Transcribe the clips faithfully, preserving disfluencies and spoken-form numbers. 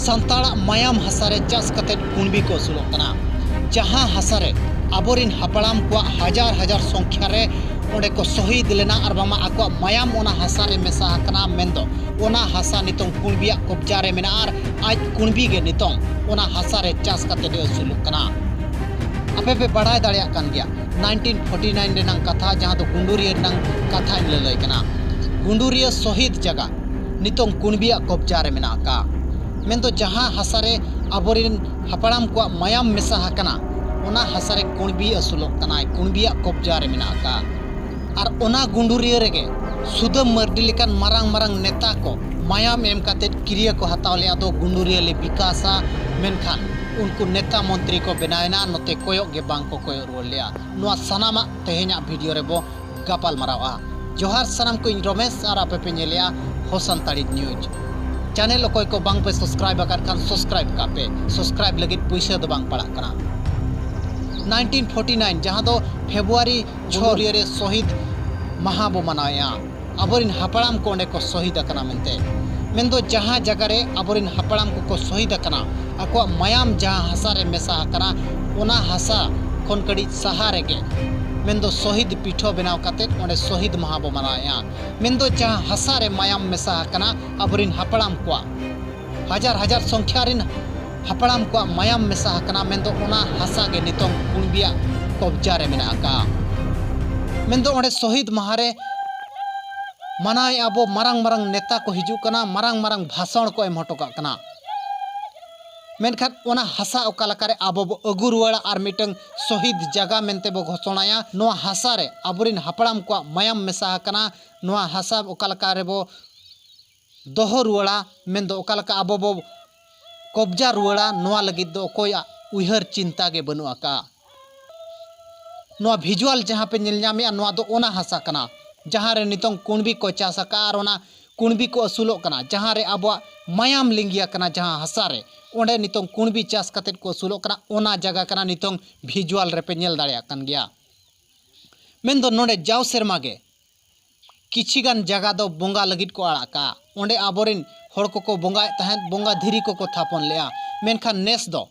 ᱥᱟᱱᱛᱟᱲᱟᱜ ᱢᱟᱭᱟᱢ ᱦᱟᱥᱟ ᱨᱮ ᱪᱟᱥ ᱠᱟᱛᱮ ᱠᱩᱬᱵᱤ ᱠᱚ ᱟᱹᱥᱩᱞᱚᱜ ᱠᱟᱱᱟ, ᱡᱟᱦᱟᱸ ᱦᱟᱥᱟ ᱨᱮ ᱟᱵᱚᱨᱮᱱ ᱦᱟᱯᱲᱟᱢ ᱠᱚᱣᱟᱜ ᱦᱟᱡᱟᱨ ᱦᱟᱡᱟᱨ ᱥᱚᱝᱠᱷᱟ ᱨᱮ ᱚᱸᱰᱮ ᱠᱚ ᱥᱚᱦᱤᱫ ᱞᱮᱱᱟ ᱟᱨ ᱵᱟᱝᱢᱟ ᱟᱠᱚᱣᱟᱜ ᱢᱟᱭᱟᱢ ᱚᱱᱟ ᱦᱟᱥᱟ ᱨᱮ ᱢᱮᱥᱟ ᱟᱠᱟᱱᱟ, ᱢᱮᱱᱫᱚ ᱚᱱᱟ ᱦᱟᱥᱟ ᱱᱤᱛᱚᱝ ᱠᱩᱬᱵᱤᱭᱟᱜ ᱠᱚᱵᱡᱟ ᱨᱮ ᱢᱮᱱᱟᱜᱼᱟ ᱟᱨ ᱟᱡ ᱠᱩᱬᱵᱤ ᱜᱮ ᱱᱤᱛᱚᱝ ᱚᱱᱟ ᱦᱟᱥᱟ ᱨᱮ ᱪᱟᱥ ᱠᱟᱛᱮ ᱮ ᱟᱹᱥᱩᱞᱚᱜ ᱠᱟᱱᱟ᱾ ᱟᱯᱮ ᱯᱮ ᱵᱟᱲᱟᱭ ᱫᱟᱲᱮᱭᱟᱜ ᱠᱟᱱ ᱜᱮᱭᱟ, ᱱᱟᱭᱤᱱᱴᱤᱱ ᱯᱷᱳᱨᱴᱤ ᱱᱟᱭᱤᱱ ᱨᱮᱱᱟᱝ ᱠᱟᱛᱷᱟ, ᱡᱟᱦᱟᱸ ᱫᱚ ᱜᱩᱸᱰᱩᱨᱤᱭᱟᱹ ᱨᱮᱱᱟᱝ ᱠᱟᱛᱷᱟᱧ ᱞᱟᱹᱞᱟᱹᱭ ᱠᱟᱱᱟ᱾ ᱜᱩᱸᱰᱩᱨᱤᱭᱟᱹ ᱥᱚᱦᱤᱫ ᱡᱟᱭᱜᱟ ᱱᱤᱛᱚᱝ ᱠᱩᱬᱵᱤᱭᱟᱜ ᱠᱚᱵᱡᱟ ᱨᱮ ᱢᱮᱱᱟᱜ ᱟᱠᱟᱫᱼᱟ᱾ ᱢᱮᱱᱫᱚ ᱡᱟᱦᱟᱸ ᱦᱟᱥᱟ ᱨᱮ ᱟᱵᱚᱨᱮᱱ ᱦᱟᱯᱲᱟᱢ ᱠᱚᱣᱟᱜ ᱢᱟᱭᱟᱢ ᱢᱮᱥᱟ ᱟᱠᱟᱱᱟ, ᱚᱱᱟ ᱦᱟᱥᱟ ᱨᱮ ᱠᱩᱬᱵᱤ ᱟᱹᱥᱩᱞᱚᱜ ᱠᱟᱱᱟᱭ, ᱠᱩᱬᱵᱤᱭᱟᱜ ᱠᱚᱵᱡᱟ ᱨᱮ ᱢᱮᱱᱟᱜ ᱟᱠᱟᱫᱼᱟ᱾ ᱟᱨ ᱚᱱᱟ ᱜᱩᱸᱰᱩᱨᱤᱭᱟᱹ ᱨᱮᱜᱮ ᱥᱩᱫᱟᱹᱢ ᱢᱟᱨᱰᱤ ᱞᱮᱠᱟᱱ ᱢᱟᱨᱟᱝ ᱢᱟᱨᱟᱝ ᱱᱮᱛᱟ ᱠᱚ ᱢᱟᱭᱟᱢ ᱮᱢ ᱠᱟᱛᱮ ᱠᱤᱨᱤᱭᱟᱹ ᱠᱚ ᱦᱟᱛᱟᱣ ᱞᱮᱫᱼᱟ ᱫᱚ ᱜᱩᱸᱰᱩᱨᱤᱭᱟᱹ ᱞᱮ ᱵᱤᱠᱟᱥᱟ, ᱢᱮᱱᱠᱷᱟᱱ ᱩᱱᱠᱩ ᱱᱮᱛᱟ ᱢᱚᱱᱛᱨᱤ ᱠᱚ ᱵᱮᱱᱟᱣᱮᱱᱟ, ᱱᱚᱛᱮ ᱠᱚᱭᱚᱜ ᱜᱮ ᱵᱟᱝ ᱠᱚ ᱠᱚᱭᱚᱜ ᱨᱩᱣᱟᱹᱲ ᱞᱮᱫᱼᱟ᱾ ᱱᱚᱣᱟ ᱥᱟᱱᱟᱢᱟᱜ ᱛᱮᱦᱮᱧᱟᱜ ᱵᱷᱤᱰᱤᱭᱳ ᱨᱮᱵᱚ ᱜᱟᱯᱟᱞ ᱢᱟᱨᱟᱣᱟ᱾ ᱡᱚᱦᱟᱨ ᱥᱟᱱᱟᱢ ᱠᱚ, ᱤᱧ ᱨᱚᱢᱮᱥ ᱟᱨ ᱟᱯᱮ ᱯᱮ ᱧᱮᱞᱮᱜᱼᱟ ᱦᱚ ᱥᱟᱱᱛᱟᱲᱤ ᱱᱤᱭᱩᱡᱽ ᱪᱮᱱᱮᱞ᱾ ᱚᱠᱚᱭ ᱠᱚ ᱵᱟᱝ ᱯᱮ ᱥᱟᱵᱥᱠᱨᱟᱭᱤᱵ ᱟᱠᱟᱫ ᱠᱷᱟᱱ ᱥᱟᱵᱥᱠᱨᱟᱭᱤᱵ ᱠᱟᱜ ᱯᱮ, ᱥᱟᱵᱥᱠᱨᱟᱭᱤᱵ ᱞᱟᱹᱜᱤᱫ ᱯᱩᱭᱥᱟᱹ ᱫᱚ ᱵᱟᱝ ᱯᱟᱲᱟᱜ ᱠᱟᱱᱟ᱾ ᱱᱟᱭᱤᱱᱴᱤᱱ ᱯᱷᱳᱨᱴᱤ ᱱᱟᱭᱤᱱ, ᱡᱟᱦᱟᱸ ᱫᱚ ᱯᱷᱮᱵᱽᱨᱩᱣᱟᱨᱤ ᱪᱷᱚ ᱨᱮ ᱥᱚᱦᱤᱫ ᱢᱟᱦᱟ ᱵᱚ ᱢᱟᱱᱟᱣᱮᱜᱼᱟ, ᱟᱵᱚᱨᱮᱱ ᱦᱟᱯᱲᱟᱢ ᱠᱚ ᱚᱸᱰᱮ ᱠᱚ ᱥᱚᱦᱤᱫ ᱟᱠᱟᱱᱟ ᱢᱮᱱᱛᱮ᱾ ᱢᱮᱱᱫᱚ ᱡᱟᱦᱟᱸ ᱡᱟᱭᱜᱟ ᱨᱮ ᱟᱵᱚᱨᱮᱱ ᱦᱟᱯᱲᱟᱢ ᱠᱚᱠᱚ ᱥᱚᱦᱤᱫ ᱟᱠᱟᱱᱟ, ᱟᱠᱚᱣᱟᱜ ᱢᱟᱭᱟᱢ ᱡᱟᱦᱟᱸ ᱦᱟᱥᱟ ᱨᱮ ᱢᱮᱥᱟ ᱟᱠᱟᱱᱟ, ᱚᱱᱟ ᱦᱟᱥᱟ ᱠᱷᱚᱱ ᱠᱟᱹᱴᱤᱡ ᱥᱟᱦᱟ ᱨᱮᱜᱮ, ᱢᱮᱱᱫᱚ ᱥᱚᱦᱤᱫ ᱯᱤᱴᱷᱟᱹ ᱵᱮᱱᱟᱣ ᱠᱟᱛᱮ ᱚᱸᱰᱮ ᱥᱚᱦᱤᱫ ᱢᱟᱦᱟ ᱵᱚ ᱢᱟᱱᱟᱣᱮᱜᱼᱟ᱾ ᱢᱮᱱᱫᱚ ᱡᱟᱦᱟᱸ ᱦᱟᱥᱟ ᱨᱮ ᱢᱟᱭᱟᱢ ᱢᱮᱥᱟ ᱟᱠᱟᱱᱟ ᱟᱵᱚᱨᱮᱱ ᱦᱟᱯᱲᱟᱢ ᱠᱚᱣᱟᱜ, ᱦᱟᱡᱟᱨ ᱦᱟᱡᱟᱨ ᱥᱚᱝᱠᱷᱟ ᱨᱮᱱ ᱦᱟᱯᱲᱟᱢ ᱠᱚᱣᱟᱜ ᱢᱟᱭᱟᱢ ᱢᱮᱥᱟ ᱟᱠᱟᱱᱟ, ᱢᱮᱱᱫᱚ ᱚᱱᱟ ᱦᱟᱥᱟ ᱜᱮ ᱱᱤᱛᱚᱝ ᱠᱩᱬᱵᱤᱭᱟᱜ ᱠᱚᱵᱡᱟ ᱨᱮ ᱢᱮᱱᱟᱜ ᱟᱠᱟᱫᱼᱟ᱾ ᱢᱮᱱᱫᱚ ᱚᱸᱰᱮ ᱥᱚᱦᱤᱫ ᱢᱟᱦᱟ ᱨᱮ ᱢᱟᱱᱟᱣᱮᱫᱼᱟ ᱵᱚ, ᱢᱟᱨᱟᱝ ᱢᱟᱨᱟᱝ ᱱᱮᱛᱟ ᱠᱚ ᱦᱤᱡᱩᱜ ᱠᱟᱱᱟ, ᱢᱟᱨᱟᱝ ᱢᱟᱨᱟᱝ ᱵᱷᱟᱥᱚᱱ ᱠᱚ ᱮᱢ ᱦᱚᱴᱚ ᱠᱟᱜ ᱠᱟᱱᱟ᱾ ᱢᱮᱱᱠᱷᱟᱱ ᱚᱱᱟ ᱦᱟᱥᱟ ᱚᱠᱟ ᱞᱮᱠᱟᱨᱮ ᱟᱵᱚ ᱵᱚ ᱟᱹᱜᱩ ᱨᱩᱣᱟᱹᱲᱟ ᱟᱨ ᱢᱤᱫᱴᱟᱝ ᱥᱚᱦᱤᱫ ᱡᱟᱭᱜᱟ ᱢᱮᱱᱛᱮ ᱵᱚ ᱜᱷᱳᱥᱚᱱᱟᱭᱟ? ᱱᱚᱣᱟ ᱦᱟᱥᱟ ᱨᱮ ᱟᱵᱚᱨᱮᱱ ᱦᱟᱯᱲᱟᱢ ᱠᱚᱣᱟᱜ ᱢᱟᱭᱟᱢ ᱢᱮᱥᱟ ᱟᱠᱟᱱᱟ, ᱱᱚᱣᱟ ᱦᱟᱥᱟ ᱚᱠᱟ ᱞᱮᱠᱟ ᱨᱮᱵᱚ ᱫᱚᱦᱚ ᱨᱩᱣᱟᱹᱲᱟ, ᱢᱮᱱᱫᱚ ᱚᱠᱟ ᱞᱮᱠᱟ ᱟᱵᱚ ᱵᱚ ᱠᱚᱵᱡᱟ ᱨᱩᱣᱟᱹᱲᱟ, ᱱᱚᱣᱟ ᱞᱟᱹᱜᱤᱫ ᱫᱚ ᱚᱠᱚᱭᱟᱜ ᱩᱭᱦᱟᱹᱨ ᱪᱤᱱᱛᱟ ᱜᱮ ᱵᱟᱹᱱᱩᱜ ᱟᱠᱟᱫᱼᱟ᱾ ᱱᱚᱣᱟ ᱵᱷᱤᱡᱩᱣᱟᱞ ᱡᱟᱦᱟᱸ ᱯᱮ ᱧᱮᱞ ᱧᱟᱢᱮᱜᱼᱟ, ᱱᱚᱣᱟ ᱫᱚ ᱚᱱᱟ ᱦᱟᱥᱟ ᱠᱟᱱᱟ, ᱡᱟᱦᱟᱸ ᱨᱮ ᱱᱤᱛᱚᱝ ᱠᱩᱬᱵᱤ ᱠᱚ ᱪᱟᱥ ᱟᱠᱟᱫᱼᱟ ᱟᱨ ᱚᱱᱟ ᱠᱩᱬᱵᱤ ᱠᱚ ᱟᱹᱥᱩᱞᱚᱜ ᱠᱟᱱᱟ, ᱡᱟᱦᱟᱸ ᱨᱮ ᱟᱵᱚᱣᱟᱜ ᱢᱟᱭᱟᱢ ᱞᱤᱸᱜᱤ ᱟᱠᱟᱱᱟ, ᱡᱟᱦᱟᱸ ᱦᱟᱥᱟ ᱨᱮ, ᱚᱸᱰᱮ ᱱᱤᱛᱚᱝ ᱠᱩᱬᱵᱤ ᱪᱟᱥ ᱠᱟᱛᱮᱫ ᱠᱚ ᱟᱹᱥᱩᱞᱚᱜ ᱠᱟᱱᱟ, ᱚᱱᱟ ᱡᱟᱭᱜᱟ ᱠᱟᱱᱟ ᱱᱤᱛᱚᱝ ᱵᱷᱤᱡᱩᱣᱟᱞ ᱨᱮᱯᱮ ᱧᱮᱞ ᱫᱟᱲᱮᱭᱟᱜ ᱠᱟᱱ ᱜᱮᱭᱟ᱾ ᱢᱮᱱᱫᱚ ᱱᱚᱰᱮ ᱡᱟᱣ ᱥᱮᱨᱢᱟ ᱜᱮ ᱠᱤᱪᱷᱤ ᱜᱟᱱ ᱡᱟᱭᱜᱟ ᱫᱚ ᱵᱚᱸᱜᱟ ᱞᱟᱹᱜᱤᱫ ᱠᱚ ᱟᱲᱟᱜ ᱠᱟᱜᱼᱟ᱾ ᱚᱸᱰᱮ ᱟᱵᱚᱨᱮᱱ ᱦᱚᱲ ᱠᱚᱠᱚ ᱵᱚᱸᱜᱟᱭᱮᱫ ᱛᱟᱦᱮᱸᱫ, ᱵᱚᱸᱜᱟ ᱫᱷᱤᱨᱤ ᱠᱚᱠᱚ ᱛᱷᱟᱯᱚᱱ ᱞᱮᱫᱼᱟ᱾ ᱢᱮᱱᱠᱷᱟᱱ ᱱᱮᱥ ᱫᱚ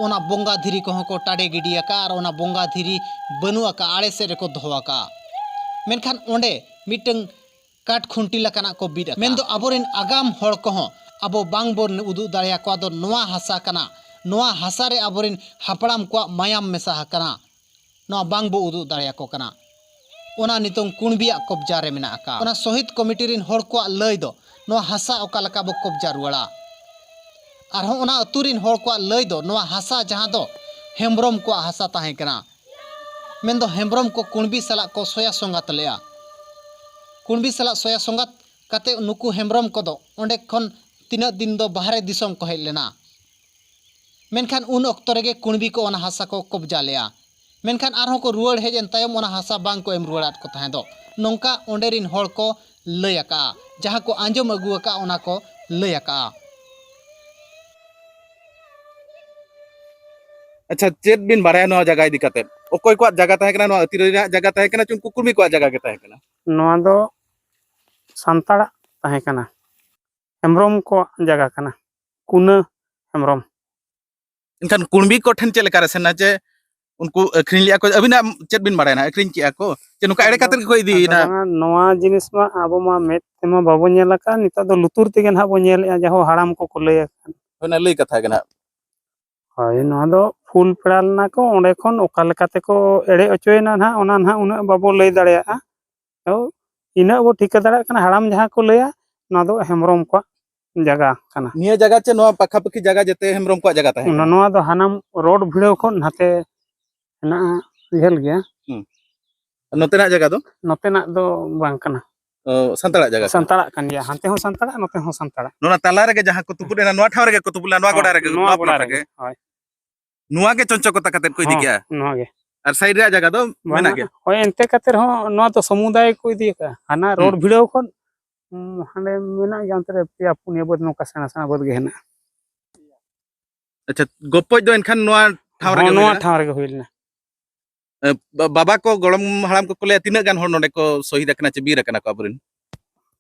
ᱚᱱᱟ ᱵᱚᱸᱜᱟ ᱫᱷᱤᱨᱤ ᱠᱚᱦᱚᱸ ᱠᱚ ᱴᱟᱰᱮ ᱜᱤᱰᱤ ᱟᱠᱟᱫᱼᱟ ᱟᱨ ᱚᱱᱟ ᱵᱚᱸᱜᱟ ᱫᱷᱤᱨᱤ ᱵᱟᱹᱱᱩᱜ ᱟᱠᱟᱫᱼᱟ, ᱟᱲᱮ ᱥᱮᱫ ᱨᱮᱠᱚ ᱫᱚᱦᱚ ᱟᱠᱟᱫᱼᱟ᱾ ᱢᱮᱱᱠᱷᱟᱱ ᱚᱸᱰᱮ ᱢᱤᱫᱴᱟᱝ ᱠᱟᱴ ᱠᱷᱩᱱᱴᱤ ᱞᱮᱠᱟᱱᱟᱜ ᱠᱚ ᱵᱤᱫ ᱟᱠᱟᱫᱼᱟ᱾ ᱢᱮᱱᱫᱚ ᱟᱵᱚᱨᱮᱱ ᱟᱜᱟᱢ ᱦᱚᱲ ᱠᱚᱦᱚᱸ ᱟᱵᱚ ᱵᱟᱝ ᱵᱚᱱ ᱩᱫᱩᱜ ᱫᱟᱲᱮᱭᱟᱠᱚᱣᱟ ᱫᱚ ᱱᱚᱣᱟ ᱦᱟᱥᱟ ᱠᱟᱱᱟ, ᱱᱚᱣᱟ ᱦᱟᱥᱟ ᱨᱮ ᱟᱵᱚᱨᱮᱱ ᱦᱟᱯᱲᱟᱢ ᱠᱚᱣᱟᱜ ᱢᱟᱭᱟᱢ ᱢᱮᱥᱟ ᱟᱠᱟᱱᱟ, ᱱᱚᱣᱟ ᱵᱟᱝ ᱵᱚ ᱩᱫᱩᱜ ᱫᱟᱲᱮᱭᱟᱠᱚ ᱠᱟᱱᱟ᱾ ᱚᱱᱟ ᱱᱤᱛᱚᱝ ᱠᱩᱬᱵᱤᱭᱟᱜ ᱠᱚᱵᱽᱡᱟ ᱨᱮ ᱢᱮᱱᱟᱜ ᱟᱠᱟᱫᱼᱟ᱾ ᱚᱱᱟ ᱥᱚᱦᱤᱫ ᱠᱚᱢᱤᱴᱤ ᱨᱮᱱ ᱦᱚᱲ ᱠᱚᱣᱟᱜ ᱞᱟᱹᱭ ᱫᱚ ᱱᱚᱣᱟ ᱦᱟᱥᱟ ᱚᱠᱟ ᱞᱮᱠᱟ ᱵᱚ ᱠᱚᱵᱽᱡᱟ ᱨᱩᱣᱟᱹᱲᱟ᱾ ᱟᱨᱦᱚᱸ ᱚᱱᱟ ᱟᱹᱛᱩ ᱨᱮᱱ ᱦᱚᱲ ᱠᱚᱣᱟᱜ ᱞᱟᱹᱭ ᱫᱚ ᱱᱚᱣᱟ ᱦᱟᱥᱟ ᱡᱟᱦᱟᱸ ᱫᱚ ᱦᱮᱢᱵᱽᱨᱚᱢ ᱠᱚᱣᱟᱜ ᱦᱟᱥᱟ ᱛᱟᱦᱮᱸ ᱠᱟᱱᱟ, ᱢᱮᱱᱫᱚ ᱦᱮᱢᱵᱽᱨᱚᱢ ᱠᱚ ᱠᱩᱬᱵᱤ ᱥᱟᱞᱟᱜ ᱠᱚ ᱥᱚᱭᱟ ᱥᱚᱝᱜᱟᱛ ᱞᱮᱫᱼᱟ᱾ ᱠᱩᱬᱵᱤ ᱥᱟᱞᱟᱜ ᱥᱚᱭᱟ ᱥᱚᱝᱜᱟᱛ ᱠᱟᱛᱮ ᱱᱩᱠᱩ ᱦᱮᱢᱵᱽᱨᱚᱢ ᱠᱚᱫᱚ ᱚᱸᱰᱮ ᱠᱷᱚᱱ ᱛᱤᱱᱟᱹᱜ ᱫᱤᱱ ᱫᱚ ᱵᱟᱦᱨᱮ ᱫᱤᱥᱚᱢ ᱠᱚ ᱦᱮᱡ ᱞᱮᱱᱟ᱾ ᱢᱮᱱᱠᱷᱟᱱ ᱩᱱ ᱚᱠᱛᱚ ᱨᱮᱜᱮ ᱠᱩᱬᱵᱤ ᱠᱚ ᱚᱱᱟ ᱦᱟᱥᱟ ᱠᱚ ᱠᱚᱵᱽᱡᱟ ᱞᱮᱫᱼᱟ᱾ ᱢᱮᱱᱠᱷᱟᱱ ᱟᱨᱦᱚᱸ ᱠᱚ ᱨᱩᱣᱟᱹᱲ ᱦᱮᱡ ᱮᱱ ᱛᱟᱭᱚᱢ ᱚᱱᱟ ᱦᱟᱥᱟ ᱵᱟᱝ ᱠᱚ ᱮᱢ ᱨᱩᱣᱟᱹᱲᱟᱫ ᱠᱚ ᱛᱟᱦᱮᱸ ᱫᱚ, ᱱᱚᱝᱠᱟ ᱚᱸᱰᱮ ᱨᱤᱱ ᱦᱚᱲ ᱠᱚ ᱞᱟᱹᱭ ᱟᱠᱟᱜᱼᱟ, ᱡᱟᱦᱟᱸ ᱠᱚ ᱟᱸᱡᱚᱢ ᱟᱹᱜᱩ ᱟᱠᱟᱜᱼᱟ, ᱚᱱᱟ ᱠᱚ ᱞᱟᱹᱭ ᱟᱠᱟᱜᱼᱟ᱾ ᱟᱪᱪᱷᱟ, ᱪᱮᱫ ᱵᱤᱱ ᱵᱟᱲᱟᱭᱟ ᱱᱚᱣᱟ ᱡᱟᱭᱜᱟ ᱤᱫᱤ ᱠᱟᱛᱮ? ᱚᱠᱚᱭ ᱠᱚᱣᱟᱜ ᱡᱟᱭᱜᱟ ᱛᱟᱦᱮᱸ ᱠᱟᱱᱟ? ᱱᱚᱣᱟ ᱟᱹᱛᱤ ᱨᱮᱱᱟᱜ ᱡᱟᱭᱜᱟ ᱛᱟᱦᱮᱸ ᱠᱟᱱᱟ ᱪᱮ ᱩᱱᱠᱩ ᱠᱩᱬᱵᱤ ᱠᱚᱣᱟᱜ ᱡᱟᱭᱜᱟ ᱜᱮ ᱛᱟᱦᱮᱸ ᱠᱟᱱᱟ? ᱱᱚᱣᱟ ᱫᱚ ᱥᱟᱱᱛᱟᱲᱟᱜ ᱛᱟᱦᱮᱸ ᱠᱟᱱᱟ, ᱦᱮᱢᱵᱽᱨᱚᱢ ᱠᱚᱣᱟᱜ ᱡᱟᱭᱜᱟ ᱠᱟᱱᱟ, ᱠᱩᱱᱟᱹ ᱦᱮᱢᱵᱽᱨᱚᱢ᱾ ᱮᱱᱠᱷᱟᱱ ᱠᱩᱬᱵᱤ ᱠᱚᱴᱷᱮᱱ ᱪᱮᱫ ᱞᱮᱠᱟ ᱨᱮ ᱥᱮᱱᱟ ᱡᱮ ᱩᱱᱠᱩ ᱟᱹᱠᱷᱨᱤᱧ ᱞᱮᱫᱼᱟ ᱠᱚ? ᱟᱹᱵᱤᱱᱟᱜ ᱪᱮᱫ ᱵᱤᱱ ᱵᱟᱲᱟᱭᱟ ᱱᱟᱜ? ᱟᱹᱠᱷᱨᱤᱧ ᱠᱮᱫᱼᱟ ᱠᱚ ᱪᱮ ᱱᱚᱝᱠᱟ ᱮᱲᱮ ᱠᱟᱛᱮ ᱜᱮᱠᱚ ᱤᱫᱤᱭᱮᱱᱟ? ᱟᱫᱚ ᱱᱚᱣᱟ ᱡᱤᱱᱤᱥ ᱢᱟ ᱟᱵᱚ ᱢᱟ ᱢᱮᱫ ᱛᱮᱢᱟ ᱵᱟᱵᱚ ᱧᱮᱞ ᱟᱠᱟᱫ, ᱱᱤᱛᱚᱜ ᱫᱚ ᱞᱩᱛᱩᱨ ᱛᱮᱜᱮ ᱱᱟᱦᱟᱜ ᱵᱚ ᱧᱮᱞᱮᱫᱼᱟ, ᱡᱟᱦᱳ ᱦᱟᱲᱟᱢ ᱠᱚᱠᱚ ᱞᱟᱹᱭ ᱟᱠᱟᱫ᱾ ᱚᱱᱟ ᱞᱟᱹᱭ ᱠᱟᱛᱷᱟ ᱜᱮ ᱱᱟᱜ᱾ ᱦᱳᱭ, ᱱᱚᱣᱟ ᱫᱚ ᱯᱷᱩᱞ ᱯᱮᱲᱟ ᱞᱮᱱᱟ ᱠᱚ, ᱚᱸᱰᱮ ᱠᱷᱚᱱ ᱚᱠᱟ ᱞᱮᱠᱟ ᱛᱮᱠᱚ ᱮᱲᱮ ᱚᱪᱚᱭᱮᱱᱟ ᱱᱟᱦᱟᱜ, ᱚᱱᱟ ᱱᱟᱦᱟᱜ ᱩᱱᱟᱹᱜ ᱵᱟᱵᱚ ᱞᱟᱹᱭ ᱫᱟᱲᱮᱭᱟᱜᱼᱟ᱾ ᱛᱚ ᱤᱱᱟᱹᱜ ᱵᱚ ᱴᱷᱤᱠᱟᱹ ᱫᱟᱲᱮᱭᱟᱜ ᱠᱟᱱᱟ, ᱦᱟᱲᱟᱢ ᱡᱟᱦᱟᱸ ᱠᱚ ᱞᱟᱹᱭᱟ, ᱱᱚᱣᱟ ᱫᱚ ᱦᱮᱢᱵᱽᱨᱚᱢ ᱠᱚᱣᱟᱜ ᱡᱟᱭᱜᱟ ᱠᱟᱱᱟ᱾ ᱱᱤᱭᱟᱹ ᱡᱟᱭᱜᱟ ᱪᱮ ᱱᱚᱣᱟ ᱯᱟᱠᱷᱟ ᱯᱟᱹᱠᱷᱤ ᱡᱟᱭᱜᱟ ᱡᱮᱛᱮ ᱦᱮᱢᱵᱽᱨᱚᱢ ᱠᱚᱣᱟᱜ ᱡᱟᱭᱜᱟ ᱛᱟᱦᱮᱸ ᱠᱟᱱᱟ? ᱱᱚᱣᱟ ᱫᱚ ᱦᱟᱱᱟᱢ ᱨᱳᱰ ᱵᱷᱤᱲᱟᱹᱣ ᱠᱷᱚᱱ ᱱᱟᱛᱮ ᱦᱮᱱᱟᱜᱼᱟ, ᱡᱷᱟᱹᱞ ᱜᱮᱭᱟ᱾ ᱱᱚᱛᱮᱱᱟᱜ ᱡᱟᱭᱜᱟ ᱫᱚ? ᱱᱚᱛᱮᱱᱟᱜ ᱫᱚ ᱵᱟᱝ ᱠᱟᱱᱟ᱾ ᱚ, ᱥᱟᱱᱛᱟᱲᱟᱜ ᱡᱟᱭᱜᱟ ᱠᱟᱱᱟ? ᱥᱟᱱᱛᱟᱲᱟᱜ ᱠᱟᱱ ᱜᱮᱭᱟ, ᱦᱟᱱᱛᱮ ᱦᱚᱸ ᱥᱟᱱᱛᱟᱲᱟᱜ, ᱱᱚᱛᱮ ᱦᱚᱸ ᱥᱟᱱᱛᱟᱲᱟᱜ᱾ ᱱᱚᱣᱟ ᱛᱟᱞᱟ ᱨᱮᱜᱮ ᱡᱟᱦᱟᱸ ᱠᱚ ᱛᱩᱯᱩᱫ ᱮᱱᱟ, ᱱᱚᱣᱟ ᱴᱷᱟᱶ ᱨᱮᱜᱮ ᱠᱚ ᱛᱩᱯᱩᱫ ᱞᱮᱱᱟ, ᱱᱚᱣᱟ ᱜᱚᱰᱟ ᱨᱮᱜᱮ, ᱱᱚᱣᱟ ᱱᱚᱣᱟ ᱜᱚᱰᱟ plot ᱨᱮᱜᱮ᱾ ᱦᱳᱭ, ᱱᱚᱣᱟ ᱜᱮ ᱪᱚᱧᱪᱚ ᱠᱚᱛᱟ ᱠᱟᱛᱮ ᱠᱚ ᱤᱫᱤ ᱦᱚᱸ, ᱠᱮᱜᱼᱟ? ᱱᱚᱣᱟ ᱜᱮ᱾ ᱟᱨ side ᱨᱮᱭᱟᱜ ᱡᱟᱭᱜᱟ ᱫᱚ ᱢᱮᱱᱟᱜ ᱵᱟᱝᱟ, ᱜᱮᱭᱟ? ᱦᱳᱭ, ᱮᱱᱛᱮ ᱠᱟᱛᱮ ᱨᱮᱦᱚᱸ ᱱᱚᱣᱟ ᱫᱚ ᱥᱚᱢᱩᱫᱟᱭ ᱠᱚ ᱤᱫᱤ ᱟᱠᱟᱫᱼᱟ, ᱦᱟᱱᱟ ᱦᱩᱸ᱾ ᱨᱳᱰ ᱵᱷᱤᱲᱟᱹᱣ ᱠᱷᱚᱱ᱾ ᱦᱩᱸ, ᱦᱟᱸᱰᱮ ᱢᱮᱱᱟᱜ ᱜᱮᱭᱟ, ᱚᱱᱛᱮ ᱨᱮ ᱯᱮᱭᱟ ᱯᱩᱱᱭᱟᱹ ᱵᱟᱹᱫᱽ, ᱱᱚᱝᱠᱟ ᱥᱮᱬᱟ ᱥᱮᱬᱟ ᱵᱟᱹᱫᱽ ᱜᱮ ᱦᱮᱱᱟᱜᱼᱟ᱾ ᱟᱪᱪᱷᱟ, ᱜᱚᱯᱚᱡ ᱫᱚ ᱮᱱᱠᱷᱟᱱ ᱱᱚᱣᱟ ᱴᱷᱟᱶ ᱨᱮᱜᱮ ᱦᱚᱸ, ᱦᱩᱭ ᱱᱚᱣᱟ ᱞᱮᱱᱟ? ᱴᱷᱟᱶ ᱨᱮᱜᱮ ᱦᱩᱭ ᱞᱮᱱᱟ᱾ ᱮ, ᱵᱟ-, ᱵᱟᱵᱟ ᱠᱚ, ᱜᱚᱲᱚᱢ ᱦᱟᱲᱟᱢ ᱠᱚᱠᱚ ᱞᱟᱹᱭᱟ, ᱛᱤᱱᱟᱹᱜ ᱜᱟᱱ ᱦᱚᱲ ᱱᱚᱰᱮ ᱠᱚ ᱥᱚᱦᱤᱫ ᱟᱠᱟᱱᱟ ᱪᱮ ᱵᱤᱨ ᱟᱠᱟᱱᱟ ᱠᱚ ᱟᱵᱚᱨᱮᱱ?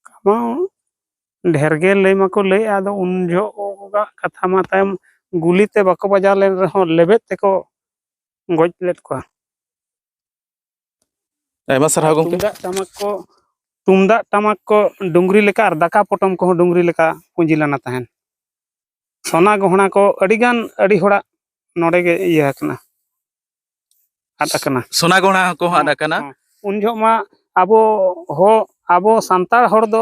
ᱠᱟᱢᱟᱣ ᱰᱷᱮᱨ ᱜᱮ ᱞᱟᱹᱭ ᱢᱟᱠᱚ ᱞᱟᱹᱭᱮᱫᱼᱟ, ᱟᱫᱚ ᱩᱱ ᱡᱚᱦᱚᱜᱟᱜ ᱠᱟᱛᱷᱟ ᱢᱟ ᱛᱟᱭᱚᱢ ᱜᱩᱞᱤ ᱛᱮ ᱵᱟᱠᱚ ᱵᱟᱡᱟᱣ ᱞᱮᱱ ᱨᱮᱦᱚᱸ ᱞᱮᱵᱮᱫ ᱛᱮᱠᱚ ᱜᱚᱡ ᱞᱮᱫ ᱠᱚᱣᱟ᱾ ᱟᱭᱢᱟ ᱥᱟᱨᱦᱟᱣ ᱟᱨ ᱜᱚᱢᱠᱮ᱾ ᱛᱩᱢᱫᱟᱜ ᱴᱟᱢᱟᱠ ᱠᱚ, ᱛᱩᱢᱫᱟᱜ ᱴᱟᱢᱟᱠ ᱠᱚ ᱰᱩᱝᱨᱤ ᱞᱮᱠᱟ ᱟᱨ ᱫᱟᱠᱟ ᱯᱚᱴᱚᱢ ᱠᱚᱦᱚᱸ ᱰᱩᱝᱨᱤ ᱞᱮᱠᱟ ᱯᱩᱸᱡᱤ ᱞᱮᱱᱟ ᱛᱟᱦᱮᱸᱱ᱾ ᱥᱚᱱᱟ ᱜᱚᱦᱬᱟ ᱠᱚ ᱟᱹᱰᱤᱜᱟᱱ ᱟᱹᱰᱤ ᱦᱚᱲᱟᱜ ᱱᱚᱰᱮ ᱜᱮ ᱤᱭᱟᱹ ᱟᱠᱟᱱᱟ, ᱟᱫ ᱟᱠᱟᱱᱟ᱾ ᱥᱚᱱᱟ ᱜᱚᱦᱬᱟ ᱠᱚᱦᱚᱸ ᱟᱫ ᱦᱚᱸ, ᱟᱠᱟᱱᱟ᱾ ᱦᱚᱸ᱾ ᱩᱱ ᱡᱚᱦᱚᱜ ᱢᱟ ᱟᱵᱚ ᱦᱚ-, ᱟᱵᱚ ᱥᱟᱱᱛᱟᱲ ᱦᱚᱲ ᱫᱚ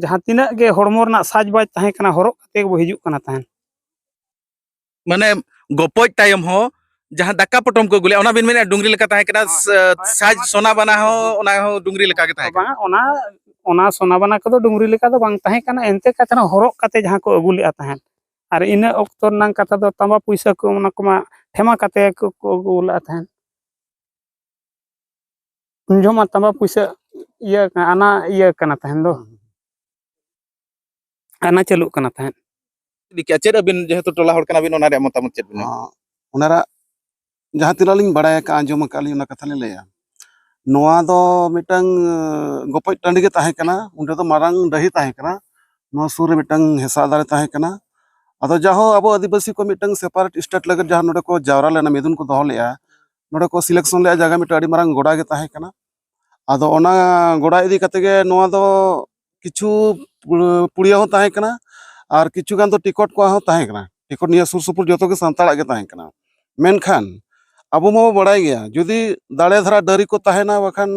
ᱡᱟᱦᱟᱸ ᱛᱤᱱᱟᱹᱜ ᱜᱮ ᱦᱚᱲᱢᱚ ᱨᱮᱱᱟᱜ ᱥᱟᱡᱽᱵᱟᱡᱽ ᱛᱟᱦᱮᱸ ᱠᱟᱱᱟ, ᱦᱚᱨᱚᱜ ᱠᱟᱛᱮ ᱜᱮᱵᱚ ᱦᱤᱡᱩᱜ ᱠᱟᱱᱟ ᱛᱟᱦᱮᱸᱱ᱾ ᱢᱟᱱᱮ ᱜᱚᱯᱚᱡ ᱛᱟᱭᱚᱢ ᱦᱚᱸ ᱡᱟᱦᱟᱸ ᱫᱟᱠᱟ ᱯᱚᱴᱚᱢ ᱠᱚ ᱟᱹᱜᱩ ᱞᱮᱫᱼᱟ, ᱚᱱᱟ ᱵᱤᱱ ᱢᱮᱱᱮᱫᱼᱟ ᱰᱩᱝᱨᱤ ᱞᱮᱠᱟ ᱛᱟᱦᱮᱸ ᱠᱟᱱᱟ, ᱦᱳᱭ, ᱥ-, ᱦᱳᱭ, ᱥᱟᱡᱽ ᱥᱚᱱᱟ ᱥᱚᱱᱟ ᱵᱟᱱᱟ ᱦᱚᱸ, ᱦᱚᱸ᱾ ᱚᱱᱟ ᱦᱚᱸ ᱰᱩᱝᱨᱤ ᱞᱮᱠᱟ ᱜᱮ ᱛᱟᱦᱮᱸ ᱠᱟᱱᱟ᱾ ᱵᱟᱝ, ᱚᱱᱟ, ᱚᱱᱟ ᱥᱚᱱᱟ ᱵᱟᱱᱟ ᱠᱚᱫᱚ ᱰᱩᱝᱨᱤ ᱞᱮᱠᱟ ᱫᱚ ᱵᱟᱝ ᱛᱟᱦᱮᱸ ᱠᱟᱱᱟ, ᱮᱱᱛᱮ ᱠᱟᱛᱮ ᱨᱮᱦᱚᱸ ᱦᱚᱨᱚᱜ ᱠᱟᱛᱮ ᱡᱟᱦᱟᱸ ᱠᱚ ᱟᱹᱜᱩ ᱞᱮᱫᱼᱟ ᱛᱟᱦᱮᱸᱫ᱾ ᱟᱨ ᱤᱱᱟᱹ ᱚᱠᱛᱚ ᱨᱮᱱᱟᱝ ᱠᱟᱛᱷᱟ ᱫᱚ ᱛᱟᱸᱵᱟ ᱯᱩᱭᱥᱟᱹ ᱠᱚ, ᱚᱱᱟ ᱠᱚᱢᱟ ᱴᱷᱮᱢᱟ ᱠᱟᱛᱮ ᱠᱚ, ᱠᱚ ᱟᱹᱜᱩ ᱞᱮᱫᱼᱟ ᱛᱟᱦᱮᱸᱫ᱾ ᱩᱱ ᱡᱚᱦᱚᱜ ᱢᱟ ᱛᱟᱸᱵᱟ ᱯᱩᱭᱥᱟᱹ ᱤᱭᱟᱹ, ᱟᱱᱟ ᱤᱭᱟᱹ ᱠᱟᱱᱟ ᱛᱟᱦᱮᱸᱱ ᱫᱚ᱾ ᱟᱱᱟ ᱪᱟᱹᱞᱩᱜ ᱠᱟᱱᱟ ᱛᱟᱦᱮᱸᱫ᱾ ᱤᱫᱤ ᱠᱮᱜᱼᱟ᱾ ᱪᱮᱫ ᱟᱹᱵᱤᱱ ᱡᱮᱦᱮᱛᱩ ᱴᱚᱞᱟ ᱦᱚᱲ ᱠᱟᱱᱟ ᱵᱤᱱ, ᱚᱱᱟ ᱨᱮᱭᱟᱜ ᱢᱚᱛᱟᱢᱚᱛ ᱪᱮᱫ ᱵᱤᱱ ᱞᱟᱹᱭᱟ? ᱦᱚᱸ, ᱚᱱᱟ ᱨᱮᱭᱟᱜ ᱡᱟᱦᱟᱸ ᱛᱤᱱᱟᱹᱜ ᱞᱤᱧ ᱵᱟᱲᱟᱭ ᱟᱠᱟᱫᱼᱟ, ᱟᱸᱡᱚᱢ ᱟᱠᱟᱫ ᱞᱤᱧ, ᱚᱱᱟ ᱠᱟᱛᱷᱟ ᱞᱤᱧ ᱞᱟᱹᱭᱟ᱾ ᱱᱚᱣᱟ ᱫᱚ ᱢᱤᱫᱴᱟᱝ, ᱟᱸ, ᱜᱚᱯᱚᱡ ᱴᱟᱺᱰᱤ ᱜᱮ ᱛᱟᱦᱮᱸ ᱠᱟᱱᱟ᱾ ᱚᱸᱰᱮ ᱫᱚ ᱢᱟᱨᱟᱝ ᱰᱟᱹᱦᱤ ᱛᱟᱦᱮᱸ ᱠᱟᱱᱟ᱾ ᱱᱚᱣᱟ ᱥᱩᱨ ᱨᱮ ᱢᱤᱫᱴᱟᱝ ᱦᱮᱸᱥᱟᱜ ᱫᱟᱨᱮ ᱛᱟᱦᱮᱸ ᱠᱟᱱᱟ᱾ ᱟᱫᱚ ᱡᱟᱦᱳ, ᱟᱵᱚ ᱟᱹᱫᱤᱵᱟᱹᱥᱤ ᱠᱚ ᱢᱤᱫᱴᱟᱝ separate state ᱞᱟᱹᱜᱤᱫ ᱡᱟᱦᱟᱸ ᱱᱚᱰᱮ ᱠᱚ ᱡᱟᱣᱨᱟ ᱞᱮᱱᱟ, ᱢᱤᱫᱩᱱ ᱠᱚ ᱫᱚᱦᱚ ᱞᱮᱫᱼᱟ, ᱱᱚᱰᱮ ᱠᱚ selection ᱞᱮᱫᱼᱟ ᱡᱟᱭᱜᱟ, ᱢᱤᱫᱴᱟᱝ ᱟᱹᱰᱤ ᱢᱟᱨᱟᱝ ᱜᱚᱰᱟ ᱜᱮ ᱛᱟᱦᱮᱸ ᱠᱟᱱᱟ᱾ ᱟᱫᱚ ᱚᱱᱟ ᱜᱚᱰᱟ ᱤᱫᱤ ᱠᱟᱛᱮ ᱜᱮ ᱱᱚᱣᱟ ᱫᱚ ᱠᱤᱪᱷᱩ ᱯᱩᱲ-, ᱯᱩᱲᱤᱭᱟᱹ ᱦᱚᱸ ᱛᱟᱦᱮᱸ ᱠᱟᱱᱟ ᱟᱨ ᱠᱤᱪᱷᱩ ᱜᱟᱱ ᱫᱚ ᱴᱤᱠᱚᱴ ᱠᱚᱣᱟᱜ ᱦᱚᱸ ᱛᱟᱦᱮᱸ ᱠᱟᱱᱟ᱾ ᱴᱤᱠᱚᱴ ᱱᱤᱭᱟᱹ ᱥᱩᱨ ᱥᱩᱯᱩᱨ ᱡᱚᱛᱚ ᱜᱮ ᱥᱟᱱᱛᱟᱲᱟᱜ ᱜᱮ ᱛᱟᱦᱮᱸ ᱠᱟᱱᱟ᱾ ᱢᱮᱱᱠᱷᱟᱱ ᱟᱵᱚ ᱢᱟᱵᱚ ᱵᱟᱲᱟᱭ ᱜᱮᱭᱟ, ᱡᱩᱫᱤ ᱫᱟᱲᱮ ᱫᱷᱟᱨᱟ ᱰᱟᱹᱨᱤ ᱠᱚ ᱛᱟᱦᱮᱱᱟ, ᱵᱟᱠᱷᱟᱱ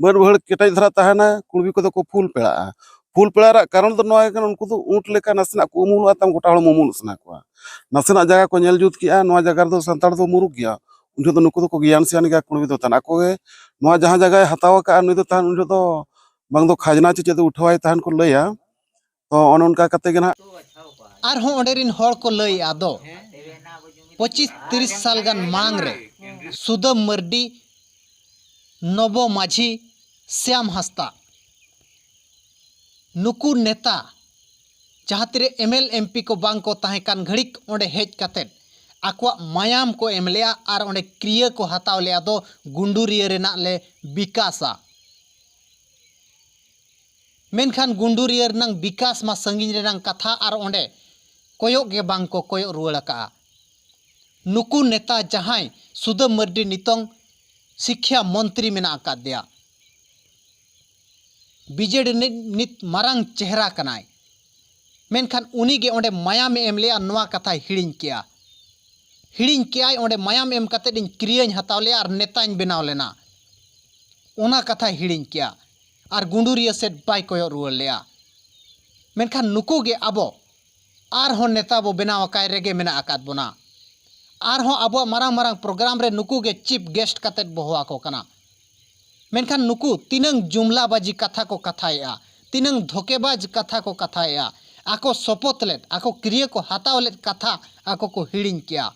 ᱵᱟᱹᱫ ᱵᱟᱹᱭᱦᱟᱹᱲ ᱠᱮᱴᱮᱡ ᱫᱷᱟᱨᱟ ᱛᱟᱦᱮᱱᱟ, ᱠᱩᱬᱵᱤ ᱠᱚᱫᱚ ᱠᱚ ᱯᱷᱩᱞ ᱯᱮᱲᱟᱜᱼᱟ᱾ ᱯᱷᱩᱞ ᱯᱮᱲᱟ ᱨᱮᱭᱟᱜ ᱠᱟᱨᱚᱱ ᱫᱚ ᱱᱚᱣᱟ ᱜᱮ ᱠᱟᱱᱟ, ᱩᱱᱠᱩ ᱫᱚ ᱩᱸᱴ ᱞᱮᱠᱟ ᱱᱟᱥᱮᱱᱟᱜ ᱠᱚ ᱩᱢᱩᱞᱚᱜᱼᱟ, ᱛᱟᱢ ᱜᱚᱴᱟ ᱦᱚᱲᱢᱚ ᱩᱢᱩᱞᱚᱜ ᱥᱟᱱᱟ ᱠᱚᱣᱟ᱾ ᱱᱟᱥᱮᱱᱟᱜ ᱡᱟᱭᱜᱟ ᱠᱚ ᱧᱮᱞ ᱡᱩᱛ ᱠᱮᱜᱼᱟ, ᱱᱚᱣᱟ ᱡᱟᱭᱜᱟ ᱨᱮᱫᱚ ᱥᱟᱱᱛᱟᱲ ᱫᱚ ᱢᱩᱨᱩᱠ ᱜᱮᱭᱟ, ᱩᱱ ᱡᱚᱦᱚᱜ ᱫᱚ ᱱᱩᱠᱩ ᱫᱚᱠᱚ ᱜᱮᱭᱟᱱ ᱥᱮᱭᱟᱱ ᱜᱮᱭᱟ, ᱠᱩᱬᱵᱤ ᱫᱚ ᱛᱟᱦᱮᱱ ᱟᱠᱚ ᱜᱮ᱾ ᱱᱚᱣᱟ ᱡᱟᱦᱟᱸ ᱡᱟᱭᱜᱟᱭ ᱦᱟᱛᱟᱣ ᱟᱠᱟᱫᱼᱟ, ᱱᱩᱭ ᱫᱚ ᱛᱟᱦᱮᱱ ᱩᱱ ᱡᱚᱦᱚᱜ ᱫᱚ ᱵᱟᱝ ᱫᱚ ᱠᱷᱟᱡᱽᱱᱟ ᱪᱮ ᱪᱮᱫ ᱩᱴᱷᱟᱹᱣᱟᱭ ᱛᱟᱦᱮᱱ ᱠᱚ ᱞᱟᱹᱭᱟ᱾ ᱛᱚ ᱚᱱᱮ ᱚᱱᱠᱟ ᱠᱟᱛᱮ ᱜᱮ ᱱᱟᱦᱟᱜ᱾ ᱟᱨᱦᱚᱸ ᱚᱸᱰᱮ ᱨᱤᱱ ᱦᱚᱲ ᱠᱚ ᱞᱟᱹᱭᱮᱫᱼᱟ ᱫᱚ, ᱯᱚᱸᱪᱤᱥ ᱛᱤᱨᱤᱥ ᱥᱟᱞ ᱜᱟᱱ ᱢᱟᱲᱟᱝ ᱨᱮ ᱥᱩᱫᱟᱹᱢ ᱢᱟᱹᱨᱰᱤ, ᱱᱚᱵᱚ ᱢᱟᱹᱡᱷᱤ, ᱥᱭᱟᱢ ᱦᱟᱸᱥᱫᱟ, ᱱᱩᱠᱩ ᱱᱮᱛᱟ ᱡᱟᱦᱟᱸ ᱛᱤᱨᱮ MLA MP ᱠᱚ ᱵᱟᱝ ᱠᱚ ᱛᱟᱦᱮᱸ ᱠᱟᱱ ᱜᱷᱟᱹᱲᱤᱠ ᱚᱸᱰᱮ ᱦᱮᱡ ᱠᱟᱛᱮᱫ ᱟᱠᱚᱣᱟᱜ ᱢᱟᱭᱟᱢ ᱠᱚ ᱮᱢ ᱞᱮᱜᱼᱟ ᱟᱨ ᱚᱸᱰᱮ ᱠᱨᱤᱭᱟᱹ ᱠᱚ ᱦᱟᱛᱟᱣ ᱞᱮᱜᱼᱟ ᱫᱚ ᱜᱩᱸᱰᱩᱨᱤᱭᱟᱹ ᱨᱮᱱᱟᱜ ᱞᱮ ᱵᱤᱠᱟᱥᱟ᱾ ᱢᱮᱱᱠᱷᱟᱱ ᱜᱩᱸᱰᱩᱨᱤᱭᱟᱹ ᱨᱮᱱᱟᱝ ᱵᱤᱠᱟᱥ ᱢᱟ ᱥᱟᱺᱜᱤᱧ ᱨᱮᱱᱟᱝ ᱠᱟᱛᱷᱟ, ᱟᱨ ᱚᱸᱰᱮ ᱠᱚᱭᱚᱜ ᱜᱮ ᱵᱟᱝ ᱠᱚ ᱠᱚᱭᱚᱜ ᱨᱩᱣᱟᱹᱲ ᱟᱠᱟᱜᱼᱟ᱾ ᱱᱩᱠᱩ ᱱᱮᱛᱟ ᱡᱟᱦᱟᱸᱭ ᱥᱩᱫᱟᱹᱢ ᱢᱟᱹᱨᱰᱤ ᱱᱤᱛᱚᱝ ᱥᱤᱠᱠᱷᱟ ᱢᱚᱱᱛᱨᱤ ᱢᱮᱱᱟᱜ ᱟᱠᱟᱫ ᱫᱮᱭᱟ, ᱵᱤᱡᱮᱰᱤ ᱨᱤᱱᱤᱡ ᱱᱤᱛ ᱢᱟᱨᱟᱝ ᱪᱮᱦᱨᱟ ᱠᱟᱱᱟᱭ, ᱢᱮᱱᱠᱷᱟᱱ ᱩᱱᱤ ᱜᱮ ᱚᱸᱰᱮ ᱢᱟᱭᱟᱢᱮ ᱮᱢ ᱞᱮᱜᱼᱟ, ᱱᱚᱣᱟ ᱠᱟᱛᱷᱟᱭ ᱦᱤᱲᱤᱧ ᱠᱮᱜᱼᱟ᱾ ᱦᱤᱲᱤᱧ ᱠᱮᱜᱼᱟᱭ, ᱚᱸᱰᱮ ᱢᱟᱭᱟᱢ ᱮᱢ ᱠᱟᱛᱮᱫ ᱤᱧ ᱠᱨᱤᱭᱟᱹᱧ ᱦᱟᱛᱟᱣ ᱞᱮᱜᱼᱟ ᱟᱨ ᱱᱮᱛᱟᱧ ᱵᱮᱱᱟᱣ ᱞᱮᱱᱟ, ᱚᱱᱟ ᱠᱟᱛᱷᱟᱭ ᱦᱤᱲᱤᱧ ᱠᱮᱜᱼᱟ᱾ ᱟᱨ ᱜᱩᱸᱰᱩᱨᱤᱭᱟᱹ ᱥᱮᱫ ᱵᱟᱭ ᱠᱚᱭᱚᱜ ᱨᱩᱣᱟᱹᱲ ᱞᱮᱜᱼᱟ᱾ ᱢᱮᱱᱠᱷᱟᱱ ᱱᱩᱠᱩ ᱜᱮ ᱟᱵᱚ ᱟᱨᱦᱚᱸ ᱱᱮᱛᱟ ᱵᱚ ᱵᱮᱱᱟᱣ ᱟᱠᱟᱭ ᱨᱮᱜᱮ ᱢᱮᱱᱟᱜ ᱟᱠᱟᱫ ᱵᱚᱱᱟ᱾ ᱟᱨᱦᱚᱸ ᱟᱵᱚᱣᱟᱜ ᱢᱟᱨᱟᱝ ᱢᱟᱨᱟᱝ ᱯᱨᱳᱜᱨᱟᱢ ᱨᱮ ᱱᱩᱠᱩ ᱜᱮ ᱪᱤᱯ ᱜᱮᱥᱴ ᱠᱟᱛᱮᱫ ᱵᱚ ᱦᱚᱦᱚ ᱟᱠᱚ ᱠᱟᱱᱟ᱾ ᱢᱮᱱᱠᱷᱟᱱ ᱱᱩᱠᱩ ᱛᱤᱱᱟᱹᱝ ᱡᱩᱢᱞᱟᱵᱟᱡᱤ ᱠᱟᱛᱷᱟ ᱠᱚ ᱠᱟᱛᱷᱟᱭᱮᱜᱼᱟ, ᱛᱤᱱᱟᱹᱝ ᱫᱷᱳᱠᱮᱵᱟᱡᱽ ᱠᱟᱛᱷᱟ ᱠᱚ ᱠᱟᱛᱷᱟᱭᱮᱜᱼᱟ᱾ ᱟᱠᱚ ᱥᱚᱯᱚᱛ ᱞᱮᱫ, ᱟᱠᱚ ᱠᱨᱤᱭᱟᱹ ᱠᱚ ᱦᱟᱛᱟᱣ ᱞᱮᱫ ᱠᱟᱛᱷᱟ ᱟᱠᱚ ᱠᱚ ᱦᱤᱲᱤᱧ ᱠᱮᱜᱼᱟ᱾